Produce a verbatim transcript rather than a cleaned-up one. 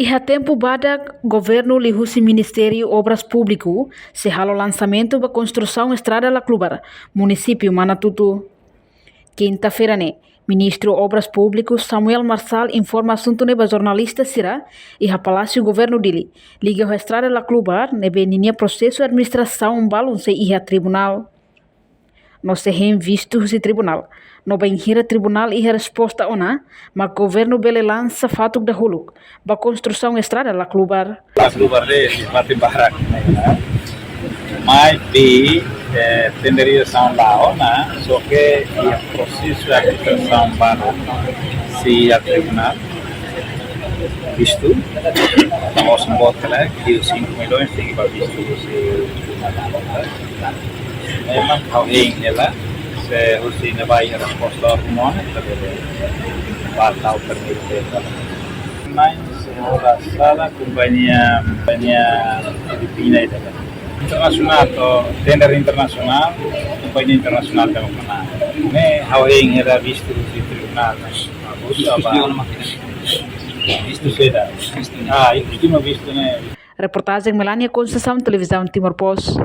Iha tempu badak, governu liuhusi Ministériu Obras Públiku sei halo lansamentu ba konstrusaun estrada Laclubar, munisípiu Manatuto. Kinta-feira ne'e, Ministru Obras Públiku Samuel Marçal informa asuntu ne'e ba jornalista sira iha Palásiu Governu Dili, liga ho estrada Laclubar ne'ebé ninia prosesu administrasaun balun sei iha tribunál. No sei hein vistu husi tribunál. No bainhira tribunál iha resposta ona, mak governu bele lansa fatuk dahuluk ba konstrusaun estrada Laclubar. Laclubar de, de parte barak, né? Mas de, eh, tenderizasaun la'o ona, só ke iha prosesu administrasaun balun sei iha tribunál. Vistu, mós boot hela, ke cinco milhões tenke ba vistu, se memang ha'u hein hela, se husi ne'ebá iha resposta rumon, ita bele ba tau permite. Mas se ha'u la sala, kompañia, kompañia Filipina ida. Internasionál, to tender internasionál, kompañia internasionál mak ona. Ne'e ha'u hein hela vistu husi tribunál, mas, ah, vistu apa? Vistu seda. Ah, i kustuma vistu ne'e. Reportajen Melania Conceição, Televizaun Timor Post.